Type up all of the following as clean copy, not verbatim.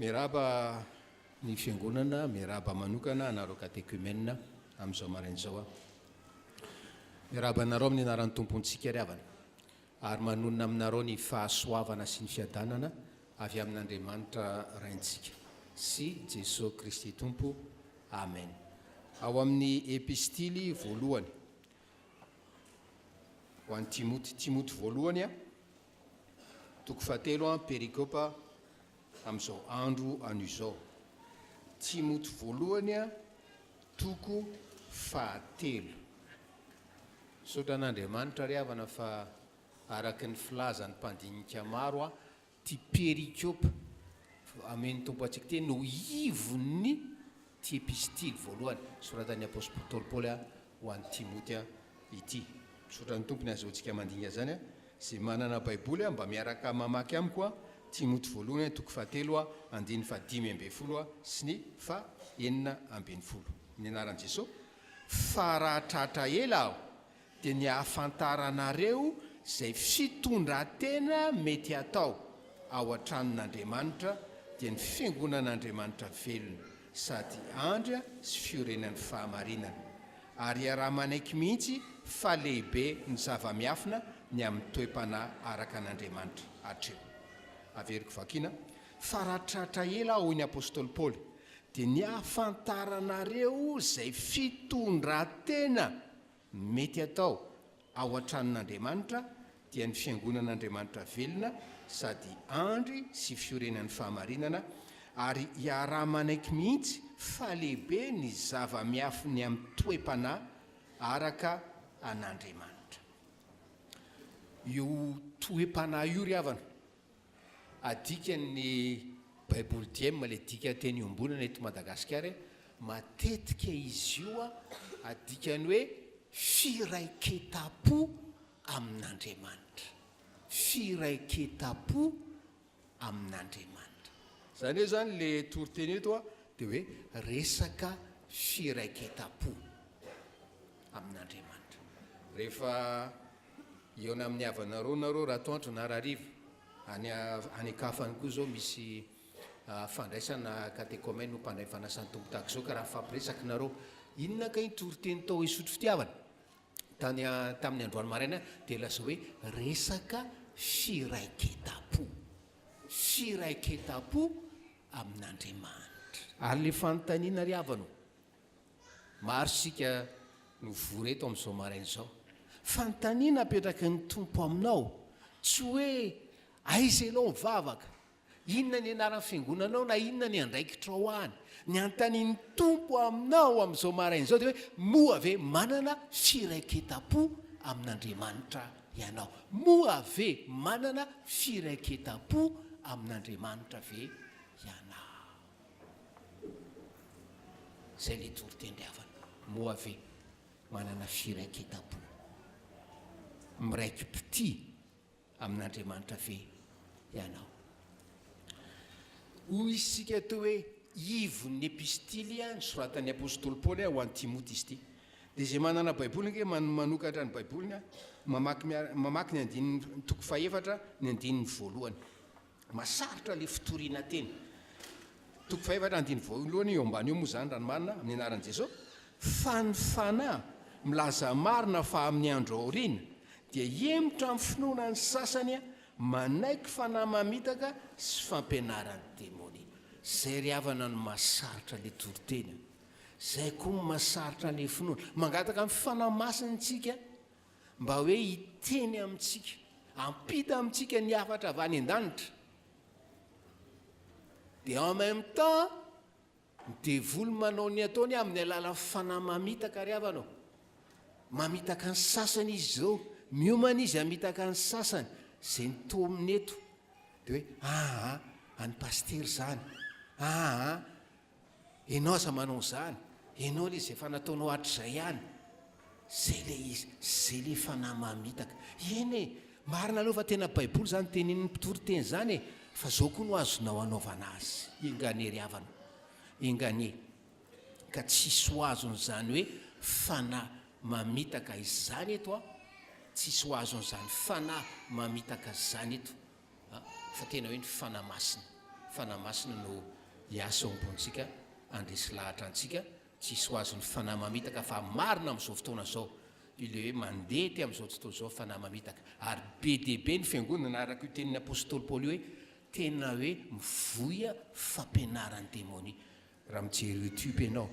Miarahaba ny Fiangonana, miarahaba manokana anareo katekumena amin'izao maraina izao aho. Miarahaba anareo amin'ny anaran'ny Tompontsika ry havana, ary manonona aminareo ny fahasoavana sy ny fiadanana avy amin'Andriamanitra Raintsika sy Jesoa Kristy Tompo. Amen. Ao amin'ny Epistily voalohany ho an'i Timoty, Timoty voalohany, toko fahatelo, perikopa amin'izao andro anio izao. Timoty voalohany, toko fahatelo. Misaotra an'Andriamanitra ry havana fa araka ny filazan'ny mpandinika maro, Ity perikopa amen'ny Tompo antsika ity no ivon'ny ity epistily voalohany soratan'ny Apostoly Paoly ho an'i Timoty ity. Misaotra ny Tompo ny ahazoantsika mandinika izany. Izay manana Baiboly mba miaraka mamaky amiko Timoty voalohany toko fahatelo andininy fahadimy ambin'ny folo sy ny fahenina ambin'ny folo. Ny anaran'i Jesoa. Fa raha tratra ela aho dia ny hahafantaranareo izay fitondran-tena mety hatao ao an-tranon'Andriamanitra, dia ny fiangonan'Andriamanitra velona, sady andry sy fiorenan'ny fahamarinana. Ary iaraha-manaiky mihitsy fa lehibe ny zava-miafina ny amin'ny toe-panahy araka an'Andriamanitra hatreo. Averiko vakiana, Fa raha tratra ela aho, hoy ny apostoly Paoly, dia ny hahafantaranareo izay fitondran-tena mety atao ao an-tranon'Andriamanitra dia ny Fiangonan'Andriamanitra velona sady andry sy fiorenan'ny fahamarinana, ary iaraha-manaiky mihitsy fa lehibe ny zava-miafin'ny amin'ny toe-panahy araka an'Andriamanitra. Io toe-panahy io ry havana, Adikan' ny Baiboly Diem, ilay dikan-teny iombonana eto Madagasikara, matetika izy io adikany hoe firaiketam-po amin' Andriamanitra. Firaiketam-po amin' Andriamanitra. Izany hoe izany ilay toriteny eto dia hoe resaka firaiketam-po amin' Andriamanitra. Rehefa Hihaona amin'ny havanareo nareo ratoandro na rahariva. Any any an-kafa any koa izao misy fandraisana katekomena ho mpandray fanasan'ny Tompo tahaka izao ka raha mifampiresaka nareo. Inona kay ny toriteny tao Isotry Fitiavana tany tamin'ny androany maraina dia lazao hoe resaka firaiketam-po. Firaiketam-po amin'Andriamanitra. Ary le fanontaniana ry havana o. Maro isika no vory eto amin'izao maraina izao. Fanontaniana apetraky ny Tompo aminao, tsy hoe aiza ianao mivavaka, inona ny anaran'ny fiangonanao na inona ny andraikitrao any. Ny anontanian'ny Tompo aminao amin'izao maraina izao dia hoe moa ve manana firaiketam-po amin'Andriamanitra ianao? Moa ve manana firaiketam-po amin'Andriamanitra ve ianao? Izay ilay toriteny havana. Moa ve manana firaiketam-po miraiki-pitia amin'Andriamanitra ve ianao? Hoy isika teo hoe ivon'ny epistily nosoratan'ny apostoly Paoly ho an'i Timoty izy ity. Dia izay manana Baiboly ange manokatra ny Baiboliny, mamaky mamaky ny andininy toko fahefatra ny andininy voalohany. Masarotra le fitoriana teny. Toko fahefatra andiny voalohany eo ambany eo moa zany raha ny marina amin'ny anaran'i Jeso fa ny fanahy milaza marina fa amin'ny andro aoriana dia hihemotra amin'ny finoana ny sasany manaiky fanahy mamitaka sy fampianaran'ny demonia. Zay ry havana no mahasarotra le toriteny. Zay koa no mahasarotra le finoana. Mangataka ny fanahy masina tsika Mba hoe hiteny amintsika, hampita amintsika ny hafatra avy any an-danitra. Dia en même temps, ny devoly manao ny ataony amin'ny alalan'ny fanahy mamitaka ry havana ô. Mamitaka ny sasany izy izao, miomana izy hamitaka ny sasany, izay ny tominy eto. Dia hoe, aa, an'i pasitera izany, aa, Enao aza manao izany, enao le izay efa nataonao hatrizay ihany, zay le izy, zay le fanahy mamitaka. Eny e, marina aloha fa tena baiboly izany tenenin'ny mpitory teny izany e, fa zao koa no azonao anaovana azy, enga anie ry havana, enga anie ka tsisy ho azon'izany hoe fanahy mamitaka izany eto an, tsisy ho azon'izany fanahy mamitaka izany eto. A, fa tena hoe ny Fanahy Masina. Fanahy Masina no hiasa ao am-pontsika, handresy lahatra antsika, tsy hisy ho azon'ny fanahy mamitaka fa marina amin'izao fotoana izao ilay hoe mandeha ety amin'izao tontolo izao fanahy mamitaka ary be dia be ny fiangonana araka io tenin'ny apostoly Paoly io hoe tena hoe mivoy fampianaran'ny demonia. Raha mijery youtube ianao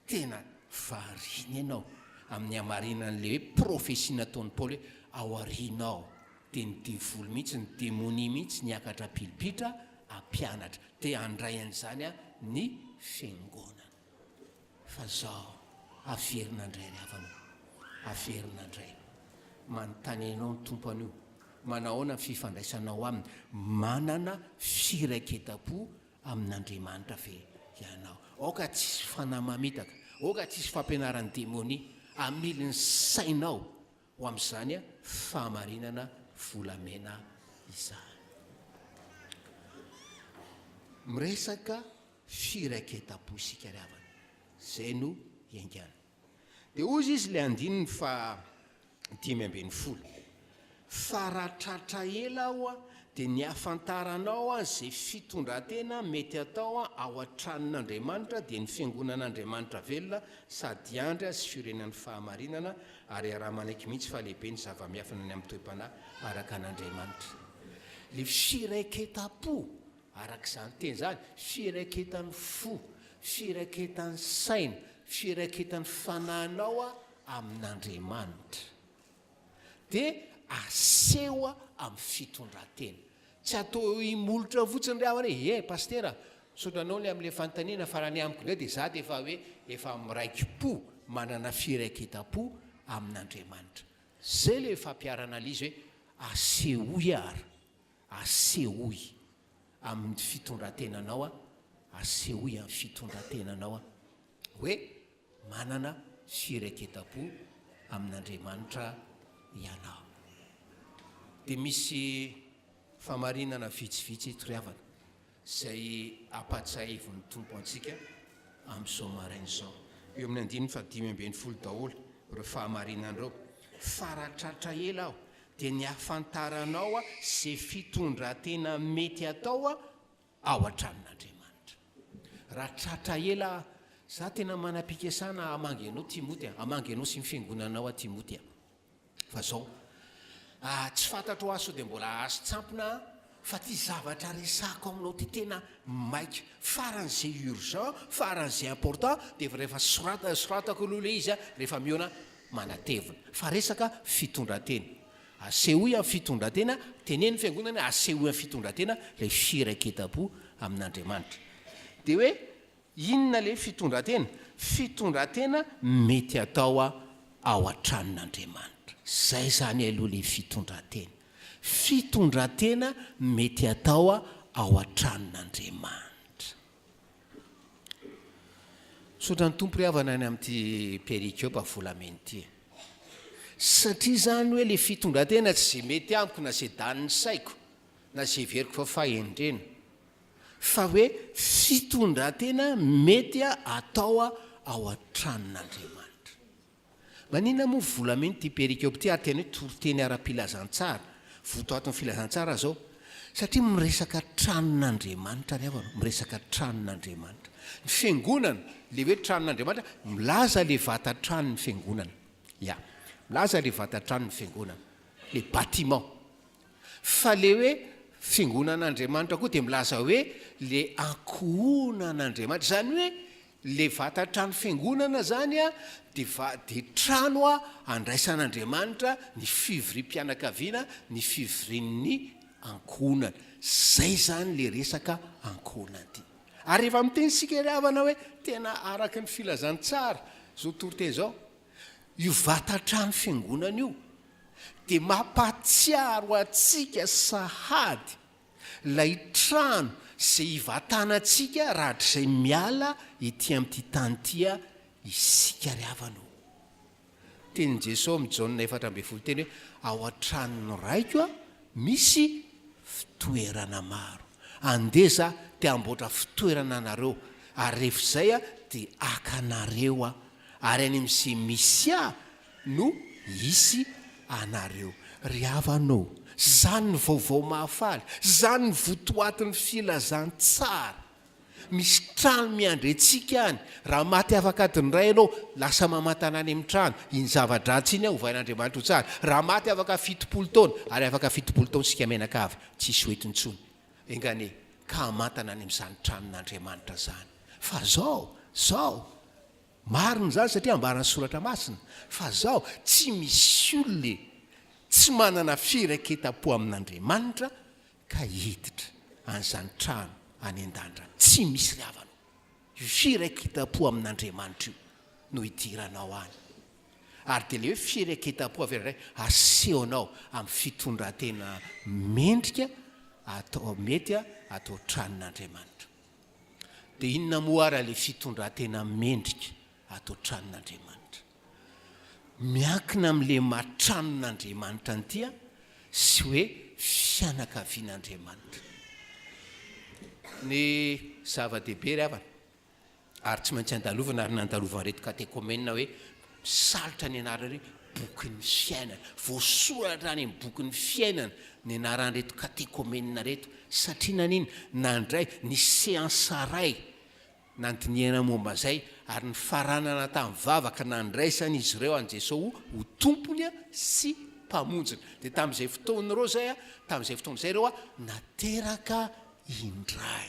tena variana ianao amin'ny hamarinan'ilay hoe prophetie nataon'i Paoly hoe ao aoriana ao dia ny devoly mihitsy, ny demonia mihitsy niakatra pilipitra hampianatra. Te handray an'izany ny fiangonana. Fa zao, averina indray ry havana o, averina indray. Manontany anao ny Tompo anio, manahoana ny fifandraisanao Aminy? Manana firaiketam-po amin'Andriamanitra ve ianao? Aoka tsy hisy fanahy mamitaka, aoka tsy hisy fampianaran'ny demonia hamily ny sainao ho amin'izany fahamarinana volamena izany. Miresaka firaiketam-po isika ry havana, izay no iaingana. Dia hozy izy ilay andininy faha 15, Fa raha tratra ela aho dia ny hahafantaranao izay fitondran-tena mety atao ao an-tranon'Andriamanitra dia ny fiangonan'Andriamanitra velona sady andry sy fiorenan'ny fahamarinana ary iaraha-manaiky mihitsy fa lehibe ny zava-miafina ny amin'ny toe-panahy araka an'Andriamanitra. Ilay firaiketam-po Araka izany teny izany, firaiketan'ny fo, firaiketan'ny saina, firaiketan'ny fanahinao amin'Andriamanitra. Dia aseho amin'ny fitondran-tena. Tsy atao imolotra fotsiny ry havana hoe, eh pasitera, misaotra anao ny amin'ilay fanontaniana fa raha ny amiko indray dia izaho dia efa hoe efa miraiki-po, manana firaiketam-po amin'Andriamanitra. Izay ilay fampiharana ilay izy hoe asehoy ary. Asehoy amin'ny fitondran-tenanao, asehoy amin'ny fitondran-tenanao hoe manana firaiketam-po amin'Andriamanitra ianao. Dia misy famarinana vitsivitsy eto ry havana. Izay ampatsiahivin'ny Tompo antsika amin'izao maraina izao. Eo amin'ny andininy fahadimy ambinifolo daholo ireo fahamarinana ireo. Fa raha tratra ela aho, dia ny hahafantaranao izay fitondran-tena mety atao ao an-tranon'Andriamanitra. Raha tratra ela aho, izaho tena manam-pikasana hamangy anao Timoty a, hamangy anao sy ny fiangonanao aho Timoty a. Fa zao, ah tsy fantatro hoa sao dia mbola azo tsampona an, fa ty zavatra resahako aminao ty tena maika, faran'izay urgent, faran'izay important, dia rehefa sorata soratako aloha ilay izy an, rehefa mihaona manatevina. Fa resaka fitondran-tena. Asehoy amin'ny fitondran-tena, teneno ny fiangonana hoe asehoy amin'ny fitondran-tena ilay firaiketam-po amin'Andriamanitra. Dia hoe Inona le fitondratena? Fitondratena mety atao ao an-tranon'Andriamanitra. Zay zany aloha le fitondratena. Fitondratena mety atao ao an-tranon'Andriamanitra. Misaotra ny Tompo ry havana any amin'ity perikopa volamena ity e. Satria zany hoe le fitondratena tsy ze mety amiko na ze danin'ny saiko na ze heveriko fa fahendrena. Fa hoe fitondran-tena mety atao ao an-tranon'Andriamanitra. Maninona moa volamena ity perikopa ity ary tena hoe toriteny ara-pilazantsara, votoatin'ny filazantsara izao? Satria miresaka tranon'Andriamanitra ry havana, miresaka tranon'Andriamanitra. Ny fiangonana, ilay hoe tranon'Andriamanitra, milaza ilay vatan-tranon'ny fiangonana. Ya, milaza ilay vatan-tranon'ny fiangonana, ilay bâtiment. Fa le hoe fiangonan'Andriamanitra koa dia milaza hoe le ankohonan'Andriamanitra. Izany hoe le vatan-trano fiangonana zany a dia va dia trano a andraisan'Andriamanitra ny fivoriam-pianakaviana, ny fivorian'ny ankohonana. Zay zany le resaka ankohonana ity. Ary rehefa miteny isika ry havana hoe tena araka ny filazantsara izao toriteny izao, io vatan-trano fiangonana io dia mampahatsiaro antsika sahady ilay trano izay hivatanantsika rahatrizay miala ety amin'ity tany ity isika ry havana ô. Tenin'i Jesoa ao amin'ny Jaona 14 teny hoe ao an-tranon'ny Raiko misy fitoerana maro. Andeha za te hamboatra fitoerana anareo ary rehefa izay dia haka anareo aho ary any amin'izay misy ahy no hisy anareo. Ry havana ô, izany ny vaovao mahafaly, izany ny votoatin'ny filazantsara. Misy trano miandry antsika any. Raha maty afaka adiny iray ianao, lasa mamantana any amin'ny trano. Iny zava-dratsy iny ovain'Andriamanitra ho tsara. Raha maty afaka 70 taona, ary afaka 70 taona isika mianakavy, tsisy ho eto intsony. Enga anie ka hamantana any amin'izany tranon'Andriamanitra izany. Fa zao, zao, marina izany satria ambaran'ny Soratra Masina, fa zao, tsy misy olona e, tsy manana firaiketam-po amin'Andriamanitra ka hiditra an'izany trano any an-danitra. Tsy misy ry havana o! Io firaiketam-po amin'Andriamanitra io no hidiranao any. Ary dia ilay hoe firaiketam-po avy indray asehonao amin'ny fitondran-tena mendrika atao mety atao tranon'Andriamanitra. Dia inona moa ary ilay fitondran-tena mendrika atao tranon'Andriamanitra? Miankina amin'ilay maha tranon'Andriamanitra an'ity sy hoe fianakavian'Andriamanitra. Ny zava-dehibe ry havana, ary tsy maintsy andalovana ary nandalovan'ireto katekomena hoe misalotra ny anarana hoe bokin'ny fiainana. Voasoratra any amin'ny bokin'ny fiainana ny anaran'ireto katekomena ireto satria nanina? Nandray ny séance iray nandinihana momba izay ary nifaranana tamin'ny vavaka nandraisan'izy ireo an'i Jesoa ho Tompony sy Mpamonjiny. Dia tamin'izay fotoana ireo izay, tamin'izay fotoana izay ireo nateraka indray.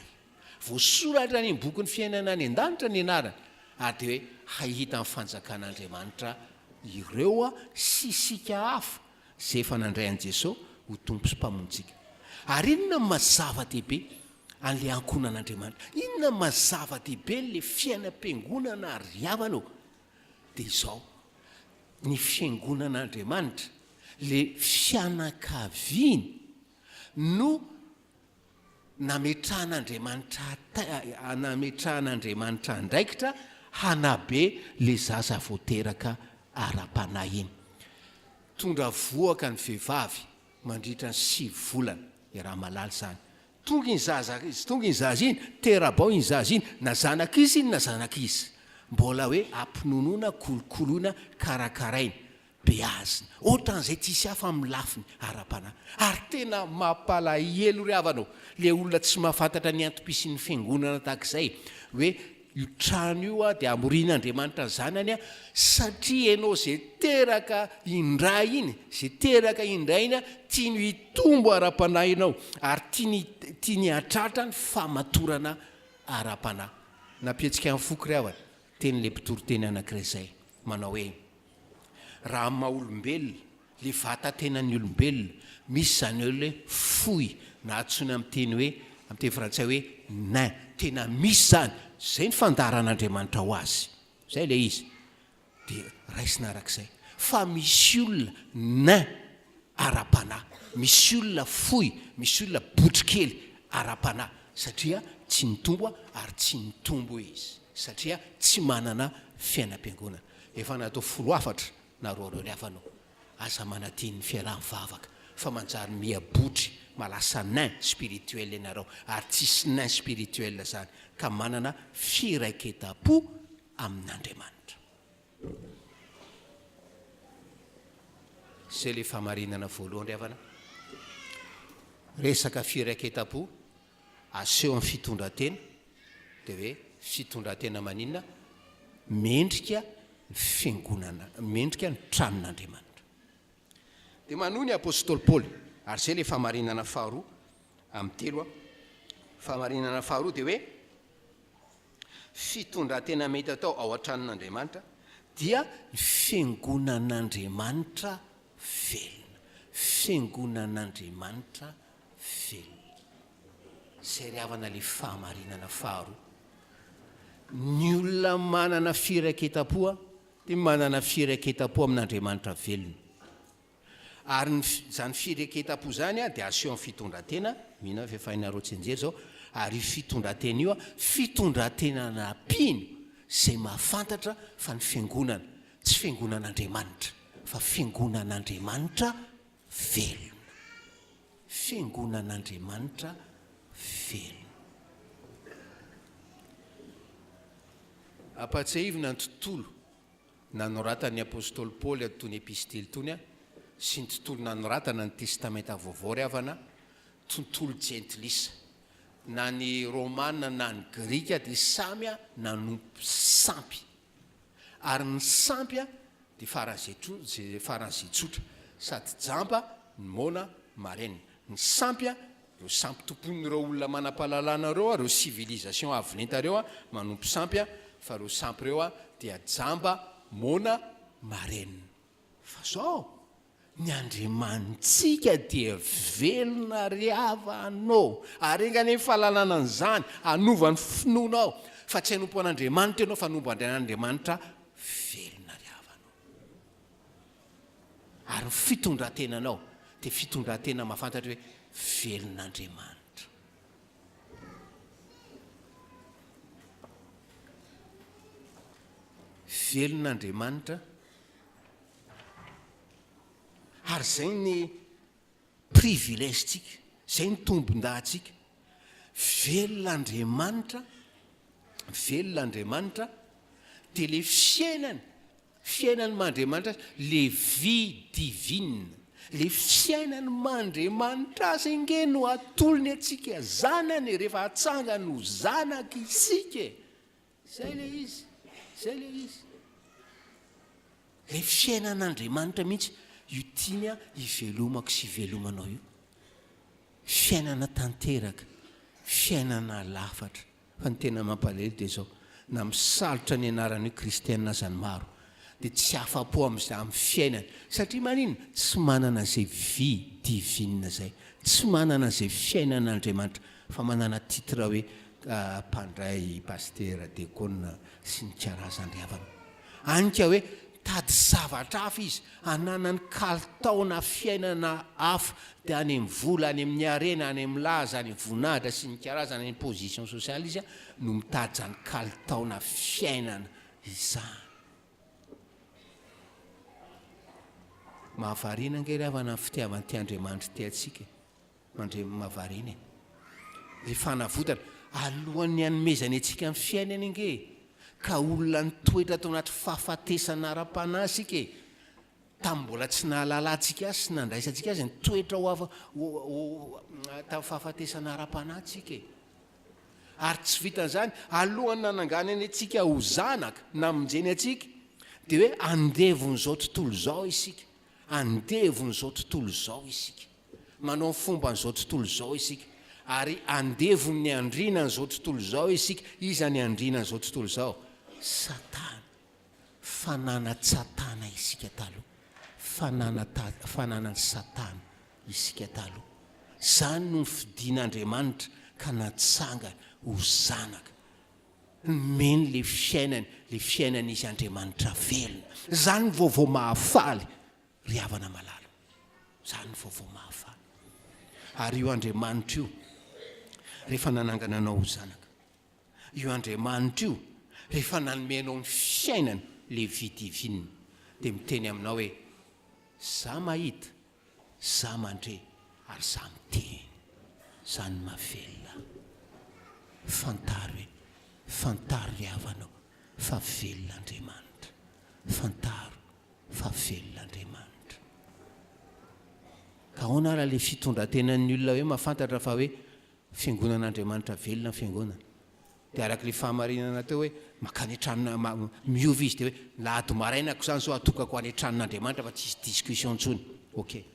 Voasoratra any amin'ny bokin'ny fiainana any an-danitra ny anarany ary dia hoe hahita ny fanjakan'Andriamanitra ireo sy isika hafa izay efa nandray an'i Jesoa ho Tompo sy Mpamonjintsika. Ary inona no maha zava-dehibe an'ilay ankohonan'Andriamanitra? Inona no maha zava-dehibe an'ilay fiainam-piangonana ry havana ô? Dia izao, ny fiangonan'Andriamanitra, ilay fianakaviany no nametrahan'Andriamanitra nametrahan'Andriamanitra andraikitra hanabe le zaza vao teraka ara-panahy iny. Tondra vohoka ny vehivavy mandritra ny 9 volana, iaraha-mahalala izany. Tonga iny zaza, tonga iny zaza iny, tera-bao iny zaza iny, na zanak'iza iny na zanak'iza. Mbola hoe ampinonoina, kolokoloina, karakaraina. Beazina. Ohatran'izay tsisy hafa amin'ny lafiny ara-panahy. Ary tena mampalahelo ry havana ô, ilay olona tsy mahafantatra ny antom-pisian'ny fiangonana tahaka izay, hoe io trano io dia hamorian'Andriamanitra ny zanany satria ianao izay teraka indray iny, izay teraka indray iny, tiany hitombo ara-panahy ianao, ary tiany tiany hahatratra ny fahamatorana ara-panahy. Nampihetsika ny foko ry havana, tenin'ilay mpitoriteny anankiray izay, manao hoe. Raha amin'ny maha olombelona, le vata-tenan'ny olombelona, misy izany hoe fohy na antsoina amin'ny teny hoe, amin'ny teny frantsay hoe nain, tena misy izany, izay ny fandaharan'Andriamanitra ho azy, izay ilay izy, dia raisina arak'izay. Fa misy olona nain ara-panahy, misy olona fohy, misy olona botry kely ara-panahy, satria tsy nitombo ary tsy nitombo izy, satria tsy manana fiainam-piangonana. Efa natao folo hafatra nareo reo ry havana o! Aza manadino ny fiaraha-mivavaka fa manjary miha botry malasa nain spirituel ianareo ary tsisy nain spirituel zany ka manana firaiketam-po amin'Andriamanitra. Zay le fahamarinana voalohany ry havana. Resaka firaiketam-po aseho amin'ny fitondran-tena dia hoe fitondran-tena maninona? Mendrika ny fiangonana, mendrika ny tranon'Andriamanitra. Dia manohy ny apostoly Paoly, ary izay ilay fahamarinana faharoa amin'ny telo. Fahamarinana faharoa dia hoe fitondran-tena mety atao ao an-tranon'Andriamanitra dia ny fiangonan'Andriamanitra velona. Fiangonan'Andriamanitra velona. Izay ry havana ilay fahamarinana faharoa. Ny olona manana firaiketam-po dia manana firaiketam-po amin'Andriamanitra velona. Ary ny izany firaiketam-po izany dia aseho amin'ny fitondran-tena, mino aho fa efa hainareo tsianjery izao, ary io fitondran-tena io fitondran-tenana mpino izay mahafantatra fa ny fiangonana tsy fiangonan'Andriamanitra fa fiangonan'Andriamanitra velona. Fiangonan'Andriamanitra velona. Ampahatsiahivina ny tontolo nanoratan'ny apostoly Paoly an'itony epistily itony. sy ny tontolo nanoratana ny Testamenta Vaovao ry havana, tontolo jentilisa. Na ny Romana na ny Grika dia samy nanompo sampy. Ary ny sampy dia faran'izay faran'izay tsotra, sady jamba no moana marenina. Ny sampy, ireo sampy tompoin'ireo olona manam-pahalalana ireo, ireo civilisation avo lenta ireo manompo sampy, fa ireo sampy ireo dia jamba, moana, marenina. Fa zao, ny Andriamanitsika dia velona ry havana ô! Ary enga anie ny fahalalana an'izany hanova ny finoanao, fa tsy hanompo an'Andriamanitra ianao fa hanompo an'Andriamanitra velona ry havana ô! Ary ny fitondran-tenanao dia fitondran-tena mahafantatra hoe velona Andriamanitra. Velona Andriamanitra. Ary izay ny privilège-tsika, izay ny tombon-dahintsika. Velona Andriamanitra, velona Andriamanitra, dia ilay fiainany, fiainany maha Andriamanitra azy, le vie divine, le fiainany maha Andriamanitra azy ange no atolony antsika zanany e, rehefa atsangany ho zanaka isika e. Zay le izy, zay le izy. Le fiainan'Andriamanitra mihitsy io tiany hivelomako sy hivelomanao io. Fiainana tanteraka, fiainana lafatra. Fa ny tena mampalahelo dia izao, na misalotra ny anarana hoe kristiana aza ny maro, dia tsy afa-po amin'izay amin'ny fiainany. Satria maninona? Tsy manana izay vie divine izay. Tsy manana izay fiainan'Andriamanitra fa manana titre hoe mpandray, pasitera, diakona sy ny karazany ry havana. Any ka hoe mitady zavatra hafa izy, hananany kalitaona fiainana hafa, dia any amin'ny vola, any amin'ny harena, any amin'ny laza, any amin'ny voninahitra sy ny karazany, any amin'ny position sociale izy no mitady izany kalitaona fiainana izany. Mahavariana ange ry havana ny fitiavan'ity Andriamanitra ity antsika e. Mandre mahavariana e. Ilay fanavotana, alohan'ny hanomezany antsika ny fiainany ange e, ka olona nitoetra tao anaty fahafatesana ara-panahy isika e, tamin'ny mbola tsy nahalalantsika azy sy nandraisantsika azy, nitoetra ho afa, ho, ho, tamin'ny fahafatesana ara-panahy tsika e. Ary tsy vitan'izany, alohan'ny nananganany antsika ho zanaka, namonjeny antsika, dia hoe andevon'izao tontolo izao isika. Andevon'izao tontolo izao isika. Manao ny fomban'izao tontolo izao isika. Ary andevon'ny andrinan'izao tontolo izao isika. Iza ny andrinan'izao tontolo izao? Satana. Fananan-tsatana isika taloha. Fanana-, fananan'i Satana isika taloha. Izany no nofidin'Andriamanitra ka natsangany ho zanaka. Nomeny ilay fiainany, ilay fiainan'izy Andriamanitra velona. Izany ny vaovao mahafaly ry havana malala. Izany ny vaovao mahafaly. Ary io Andriamanitra io, rehefa nanangana anao ho zanaka, io Andriamanitra io, rehefa nanome anao ny fiainany, le vie divine, dia miteny aminao hoe, Za mahita, Za mandre ary za miteny. Zany mahavelona. Fantaro e, fantaro ry havanao fa velona Andriamanitra. Fantaro fa velona Andriamanitra. Ka ahoana ara le fitondrantenan'ny olona hoe mahafantatra fa hoe fiangonan'Andriamanitra velona ny fiangonana? Dia araka ilay fahamarinana teo hoe mankany an-tranona, miova izy dia hoe ny lahady marainako izany izao atokako any an-tranon'Andriamanitra fa tsisy discussion intsony. Ok.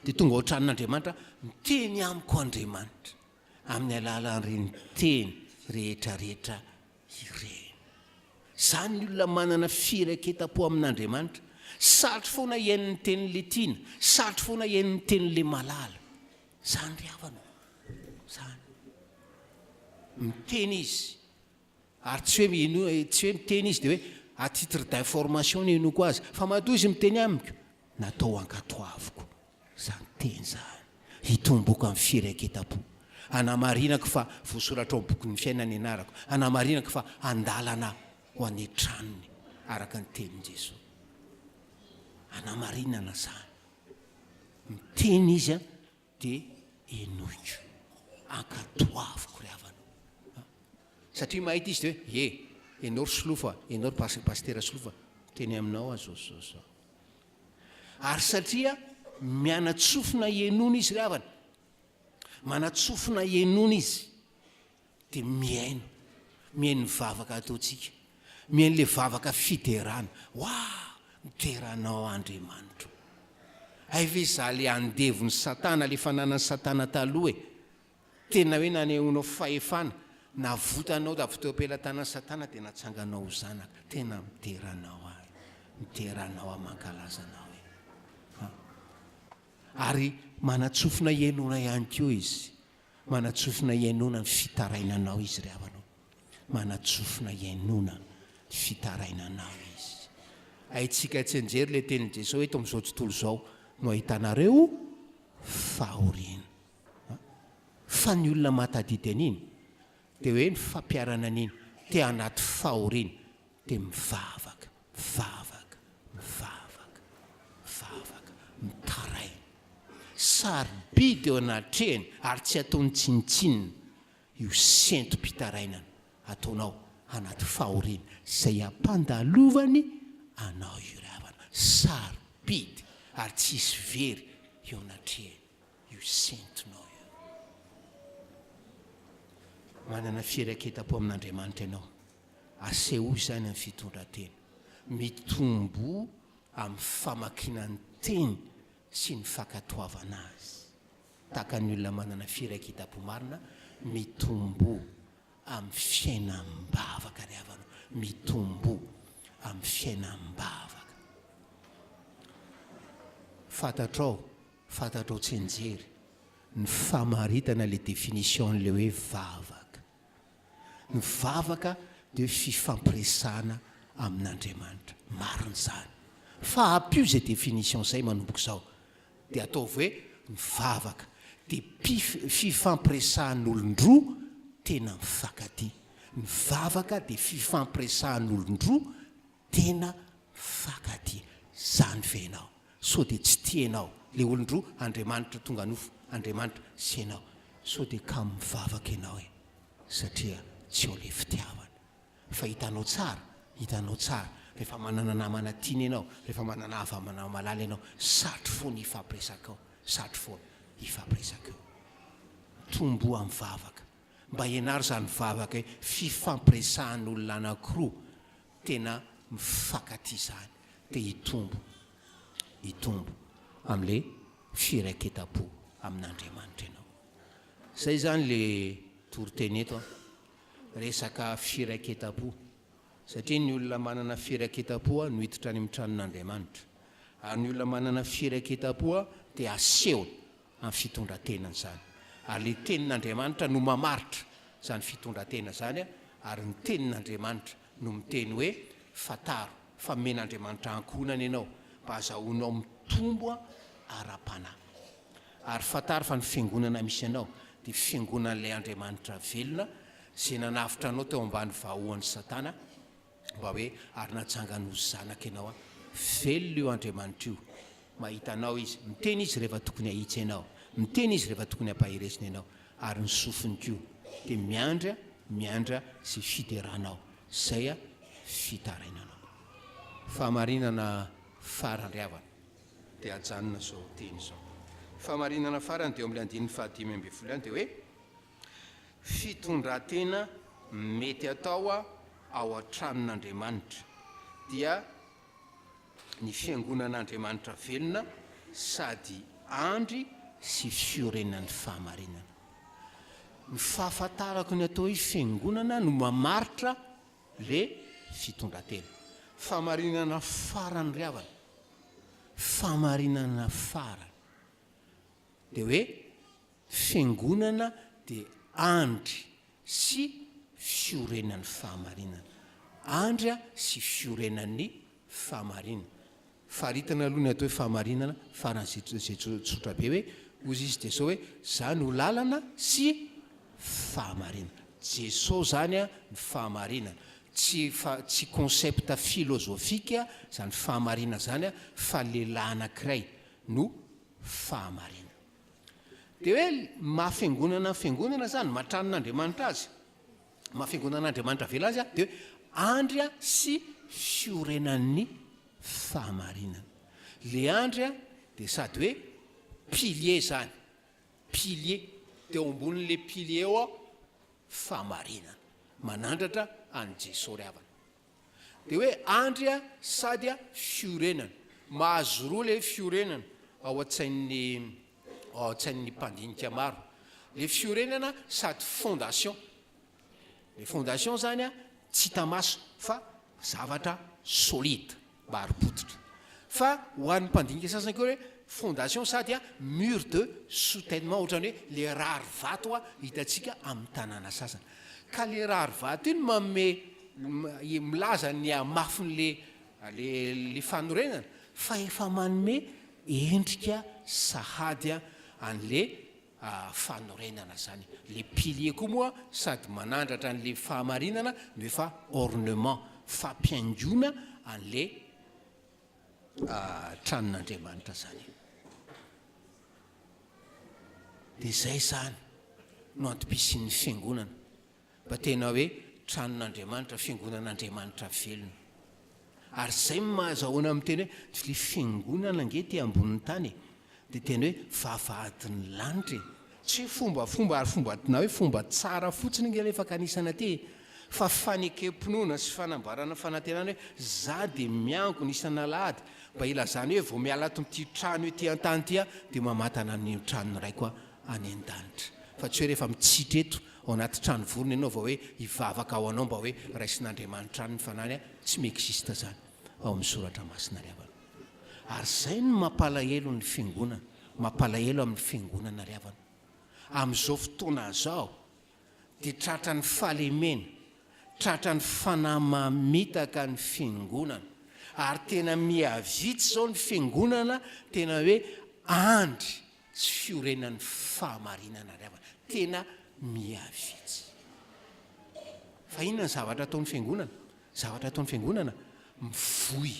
Dia tonga ao an-tranon'Andriamanitra, miteny amiko Andriamanitra amin'ny alalan'ireny teny rehetra rehetra ireny. Izany ny olona manana firaiketam-po amin'Andriamanitra. Satry foana hihaino ny tenin'ilay tiana, satry foana hihaino ny tenin'ilay malala. Izany ry havana ô! Izany. Miteny izy. Ary tsy hoe mino, tsy hoe miteny izy dia hoe à titre d'information no inoako azy. Fa matoa izy miteny amiko, natao hankatoaviko izany teny izany. Hitomboko amin'ny firaiketam-po. Hanamarinako fa voasoratra ao amin'ny bokin'ny fiainana ny anarako. Hanamarinako fa handalana ho any an-tranony, araka ny tenin'i Jesoa. Hanamarinana izany. Miteny izy an, dia henoiko, ankatoaviko ry havana o. Satria mahita izy dia hoe, ye, ianao ry Solofo a, ianao ry Pasitera Solofo a, miteny aminao aho zao sy zao sy zao. Ary satria miana-tsofina henoina izy ry havana, manan-tsofina henoina izy, dia mihaino, mihaino ny vavaka ataontsika, mihaino ilay vavaka fiderana, Waouh! Midera Anao Andriamanitra o! Hay ve izaho ilay andevon'i Satana, ilay fananan'i Satana taloha e! Tena hoe nanehoanao fahefana, navotanao avy teo am-pelatanan'i Satana dia natsanganao ho zanaka. Tena midera Anao aho e! Midera Anao aho, mankalaza Anao e! Ha. Ary manan-tsofina hihainoana ihany koa Izy. Manan-tsofina hihainoana ny fitarainanao Izy ry havana o. Manan-tsofina hihainoana ny fitarainanao Izy. Haintsika tsianjery ilay tenin'i Jesoa hoe eto amin'izao tontolo izao no ahitanareo fahoriana. Fa ny olona mahatadidy an'iny dia hoe ny fampiharana an'iny te anaty fahoriana dia mivavaka, mivavaka, mivavaka, mivavaka, mitaraina. Sarobidy eo anatrehany ary tsy ataony tsinontsinona io sentom-pitarainana ataonao anaty fahoriana izay ampandalovany anao io ry havana. Sarobidy ary tsy hisy very eo anatrehany io sentonao io. Manana firaiketam-po amin'Andriamanitra ianao. Asehoy izany amin'ny fitondran-tena. Mitomboa amin'ny famakiana ny Teny sy ny fankatoavana azy. Tahaka ny olona manana firaiketam-po marina, mitomboa amin'ny fiainam-bavaka ry havana, mitomboa amin'ny fiainam-bavaka. Fantatrao, fantatrao tsianjery ny famaritana ilay définition-n'ilay hoe vavaka. Ny vavaka dia hoe fifampiresahana amin'Andriamanitra. Marina izany. Fa ampio izay définition izay manomboka izao. Dia ataovy hoe ny vavaka dia fifampiresahan'olon-droa tena mifankatia. Ny vavaka dia fifampiresahan'olon-droa tena mifankatia. Izany ve ianao? Sao dia tsy tia ianao ilay olon-droa, Andriamanitra tonga nofo, Andriamanitra sy ianao. Sao dia kamo mivavaka ianao e, satria tsy ao ilay fitiavana. Fa hitanao tsara, hitanao tsara, rehefa manana namana tiana ianao, rehefa manana havana malala ianao, satry foana hifampiresaka ao, satry foana hifampiresaka eo. Tomboa amin'ny vavaka. Mba ianaro izany vavaka hoe fifampiresahan'olona anankiroa tena mifankatia izany, te hitombo, hitombo amin'ilay firaiketam-po amin'Andriamanitra ianao. Izay izany le toriteny eto an. Resaka firaiketam-po. Satria ny olona manana firaiketam-po no hiditra any amin'ny tranon'Andriamanitra. Ary ny olona manana firaiketam-po dia asehony amin'ny fitondran-tenany izany. Ary ilay tenin'Andriamanitra no mamaritra izany fitondran-tena izany, ary ny tenin'Andriamanitra no miteny hoe fantaro fa omen'Andriamanitra ankohonana ianao mba hazahoanao mitombo ara-panahy. Ary fantaro fa ny fiangonana misy anao dia fiangonan'ilay Andriamanitra velona izay nanavotra anao teo ambany vahoan'i Satana, mba hoe ary natsangany ho zanaka ianao. Velona io Andriamanitra io. Mahita anao Izy. Miteny Izy rehefa tokony hahitsy anao. Miteny Izy rehefa tokony hampaherezina ianao. Ary ny sofiny koa dia miandry, miandry izay fideranao, izay fitarainanao. Fahamarinana farany ry havana. Dia ajanona izao teny izao. Fahamarinana farany dia eo amin'ilay andininy faha-15 ihany dia hoe, Fitondran-tena mety atao ao an-tranon'Andriamanitra dia ny fiangonan'Andriamanitra velona sady andry sy fiorenan'ny fahamarinana. Ny fahafantarako ny atao hoe fiangonana no mamaritra le fitondran-tena. Fahamarinana farany ry havana. Fahamarinana farany. Dia hoe Fiangonana dia andry sy fiorenan'ny fahamarinana. Andry sy fiorenan'ny fahamarinana. Faritana aloha ny atao hoe fahamarinana, faran'izay tsotra be hoe, hozy izy Jesoa hoe, za no lalana sy fahamarinana. Jesoa zany ny fahamarinana. Tsy tsy concept philosophique zany fahamarinana zany fa lehilahy anankiray no fahamarinana. Dia hoe maha fiangonana ny fiangonana izany, maha tranon'Andriamanitra azy, maha fiangonan'Andriamanitra velona azy, dia hoe andry sy fiorenan'ny fahamarinana. Le andry dia sady hoe pilier izany, pilier, dia eo ambonin'le pilier eo fahamarinana, manandratra an'i Jesoa ry havana. Dia hoe andry sady fiorenana. Mahazo roa le fiorenana ao an-tsain'ny ao an-tsain'ny mpandinika maro. Le fiorenana sady fondation. Le fondation zany tsy hita maso fa zavatra solide, marim-pototra. Fa ho an'ny mpandinika sasany koa hoe fondation sady mur de soutènement, ohatran'ny hoe le rary vato hitantsika amin'ny tanàna sasany. Ka le rary vato iny manome milaza ny hamafin'le le le fanorenana fa efa manome endrika sahady an'le fanorenana zany. Le pilier koa moa sady manandratra an'le fahamarinana no efa ornement, fampihaingoana an'le tranon'Andriamanitra zany. Dia izay izany no antom-pisian'ny fiangonana, mba tena hoe tranon'Andriamanitra, fiangonan'Andriamanitra velona. Ary izay no maha azahoana miteny hoe ilay fiangonana ange ety ambonin'ny tany e, dia tena hoe vavahadin'ny lanitra e. Tsy hoe fombafomba ary fomba na hoe fomba tsara fotsiny ange ilay fankanesana aty e, fa fanekem-pinoana sy fanambarana fanantenana hoe za dia miangona isan'alahady Mba hilazany hoe vao miala ato amin'ity trano ety an-tany ity aho dia mamatana an'io tranon'ny Raiko aho any an-danitra. Fa tsy hoe rehefa mitsitra eto ao anaty trano vorona ianao vao hoe hivavaka ho anao mba hoe raisin'Andriamanitra any ny fanahiny aho, tsy mi-existe izany ao amin'ny soratra masina ry havana. Ary izay no mampalahelo ny fiangonana, mampalahelo amin'ny fiangonana ry havana. Amin'izao fotoana izao dia tratran'ny fahalemena, tratran'ny fanahy mamitaka ny fiangonana, ary tena miha-vitsy izao ny fiangonana tena hoe andry sy fiorenan'ny fahamarinana ry havana, tena miha-vitsy. Fa inona ny zavatra ataon'ny fiangonana? Zavatra ataon'ny fiangonana, mivoy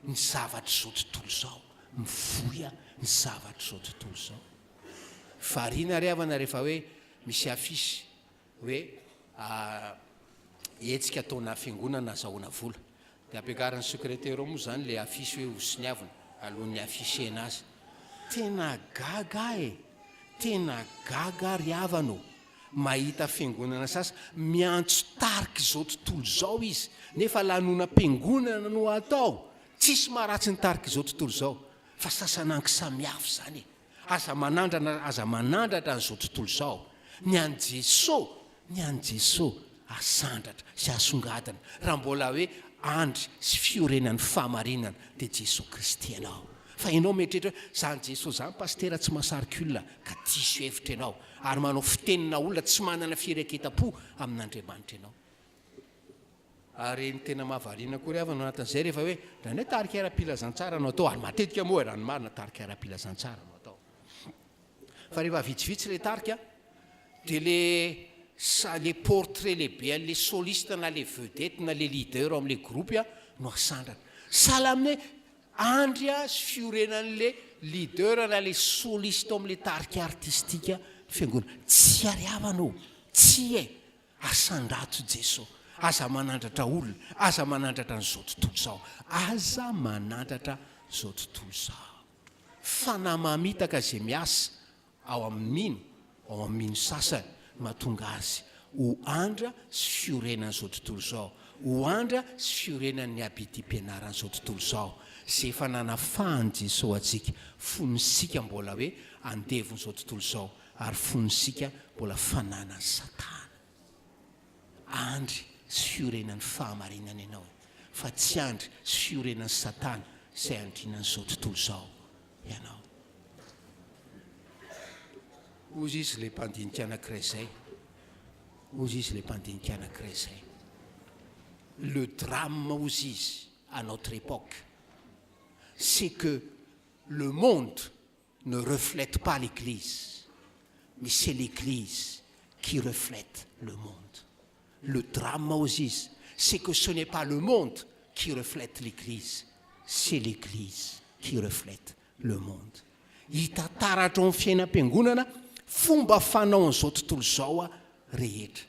ny zavatr'izao tontolo izao, mivoy ny zavatr'izao tontolo izao. Variana ry havana rehefa hoe misy affiche hoe hetsika ataona fiangonana azahoana vola. Dia ampiakarin'ny secrétaire ao moa izany ilay affiche hoe hosoniavina alohan'ny afficher-na azy. Tena gaga aho e! Tena gaga aho ry havana ô! Mahita fiangonana sasa miantso tarika izao tontolo izao izy nefa lanonam-piangonana no atao. Tsisy maharatsy ny tarika izao tontolo izao fa sasanangy samihafa izany e! Aza manandrana aza manandratra an'izao tontolo izao. Ny an'i Jeso, ny an'i Jeso asandratra sy asongadina. Raha mbola hoe andry sy fiorenan'ny fahamarinana dia Jeso Kristy ianao. Fa ianao mieritreritra hoe zany Jeso zany pasitera tsy mahasarika olona ka diso hevitra ianao ary manao fitenina olona tsy manana fireketam-po amin'Andriamanitra ianao. Ary ny tena mahavariana koa ry havana ao anatin'izay rehefa hoe indraindray hoe tarika ara-pilazantsara no atao, ary matetika moa raha ny marina tarika ara-pilazantsara no atao. Fa rehefa vitsivitsy ilay tarika dia le sa le portrait lehibe an'le soliste na le vedette na le leader ao amin'le groupe no asandrana. Sahala amin'ny hoe andry sy fiorenan'le leader na le soliste ao amin'le tarika artistika ny fiangonana. Tsia ry havana ô, tsia e! Asandrato Jeso. Aza manandratra olona, aza manandratra an'izao tontolo izao. Aza manandratra izao tontolo izao. Fanahy mamitaka izay miasa ao amin'ny mino, ao amin'ny mino sasany, no mahatonga azy ho andra sy fiorenan'izao tontolo izao, ho andra sy fiorenan'ny abidim-pianaran'izao tontolo izao, izay efa nanafahan'i Jeso antsika fony isika mbola hoe andevon'izao tontolo izao. Ary fony isika mbola fananan'i Satana. Andry sy fiorenan'ny fahamarinana ianao, fa tsy andry sy fiorenan'i Satana izay andrinan'izao tontolo izao ianao. Hozy izy ilay mpandinika anankiray izay. Hozy izy ilay mpandinika anankiray izay. Le drame, hozy izy, à notre époque, c'est que le monde ne reflète pas l'église mais c'est l'église qui reflète le monde. Le drame hozy izy c'est que ce n'est pas le monde qui reflète l'église c'est l'église qui reflète le monde. Hita taratra ao amin'ny fiainam-piangonana fomba fanaon'izao tontolo izao rehetra.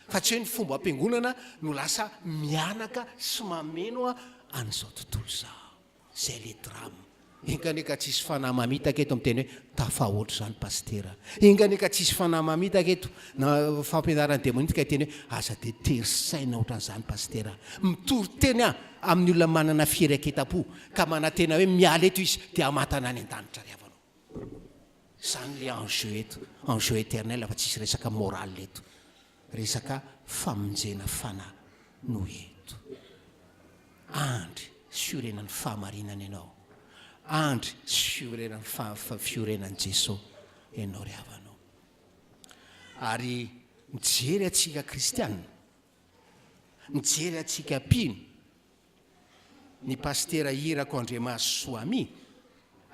Fa tsy hoe ny fombam-piangonana no lasa mianaka sy mameno an'izao tontolo izao. Zay le drame. Enga anie ka tsisy fanahy mamitaka eto miteny hoe tafahoatra izany pasitera. Enga anie ka tsisy fanahy mamitaka eto na fampianaran'ny demonia ka hiteny hoe aza dia tery saina ohatran'izany pasitera. Mitory teny aho amin'ny olona manana firaiketam-po ka manantena hoe miala eto izy dia hamantana any an-danitra ry havana ô. Izany ilay enjeu eto, enjeu éternel fa tsisy resaka morale eto. Resaka famonjena fanahy no eto. Andry fiorenan'ny fahamarinana ianao. Andry fiorenan'ny fiorenan'i Jeso ianao ry havana ô. Ary mijery antsika kristiana, mijery antsika mpino ny pasitera Irako Andriamahazo Soami,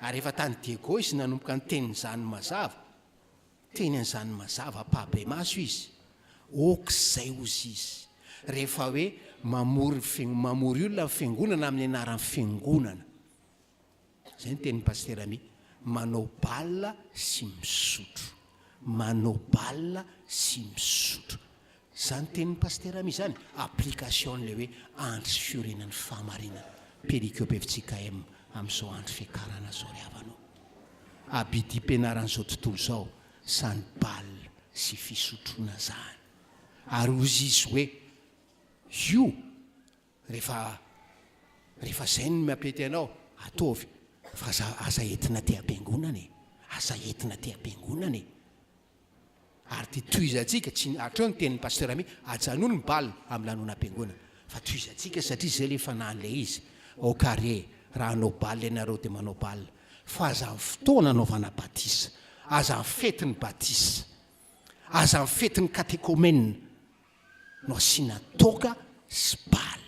ary efa tany Diego izy nanomboka niteny izany mazava. Teny an'izany mazava ampahibemaso izy, ok izay ozy izy, rehefa hoe mamory mamory olona ny fiangonana amin'ny anaran'ny fiangonana. Izay ny tenin'i Pasitera Ami, manao bal sy misotro. Manao bal sy misotro. Izany tenin'i Pasitera Ami izany, application an'ilay hoe andry sy fiorenan'ny fahamarinana, perikope fjkm, amin'izao andro fiakarana izao ry havana ô. Abidim-pianaran'izao tontolo izao izany bal sy fisotroana izany. Ary hozy izy hoe, io rehefa rehefa izay no mampety anao, ataovy, fa aza aza entina aty am-piangonana e, aza entina aty am-piangonana e. Ary dia tohizantsika, tsy hatreo ny tenin'i Pasteur Ami, ajanony ny bal amin'ny lanonam-piangonana, fa tohizantsika satria izay ilay fanahin'ilay izy, au carré, raha hanao bal ianareo dia manao bal, fa aza amin'ny fotoana anaovana batisa, aza amin'ny fetin'ny batisa, aza amin'ny fetin'ny katekomena no asiana toaka sy bal.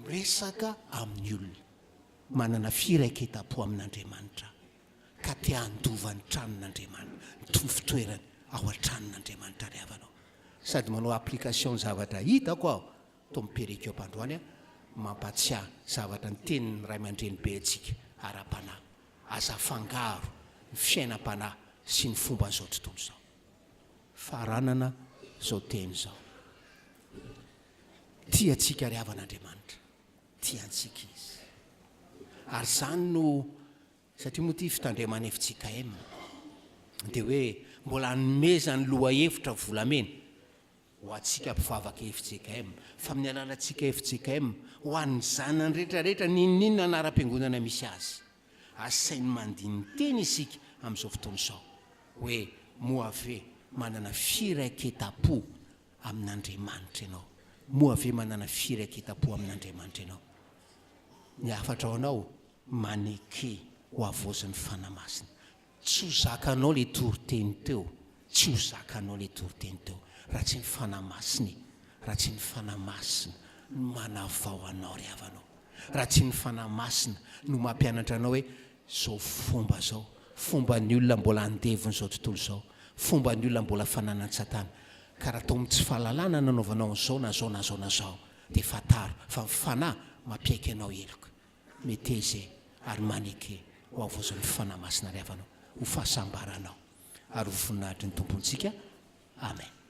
Miresaka amin'ny olona manana firaiketam-po amin'Andriamanitra ka te handova ny tranon'Andriamanitra, ny fitoerany ao an-tranon'Andriamanitra ry havana ô. Sady manao application ny zavatra hitako aho tao amin'ny perikopa androany aho, mampatsiahy zavatra nitenin'ny ray aman-dreny be antsika ara-panahy, aza afangaro ny fiainam-panahy sy ny fomban'izao tontolo izao. Faranana izao teny izao. Tia antsika ry havana Andriamanitra. Tia antsika Izy. Ary izany no, satria moa ity fitandremana fjkm, dia hoe mbola hanomezany lohahevitra volamena ho antsika mpivavaka fjkm, fa amin'ny alalantsika fjkm, ho an'ny zanany rehetra rehetra, n'inon'inona anaram-piangonana misy azy. Asainy mandini-tena isika amin'izao fotoana izao hoe moa ve manana firaiketam-po amin'Andriamanitra ianao? Moa ve manana firaiketam-po amin'Andriamanitra ianao? Ny hafatra ho anao, maneke ho havaozin'ny Fanahy Masina. Tsy ho zakanao ilay toriteny teo, tsy ho zakanao ilay toriteny teo raha tsy ny Fanahy Masina e, raha tsy ny Fanahy Masina no manavao anao ry havana ô, raha tsy ny Fanahy Masina no mampianatra anao hoe izao fomba izao, fomban'ny olona mbola andevon'izao tontolo izao, fomban'ny olona mbola fananan-tsatana, ka raha tao amin'ny tsy fahalalana nanaovanao an'izao na izao na izao na izao dia fantaro fa ny Fanahy mampiaiky anao heloka. Meteze ary maneke ho havaozan'ny Fanahy Masina ry havana ho fahasambaranao ary ho voninahitry ny Tompontsika. Amen.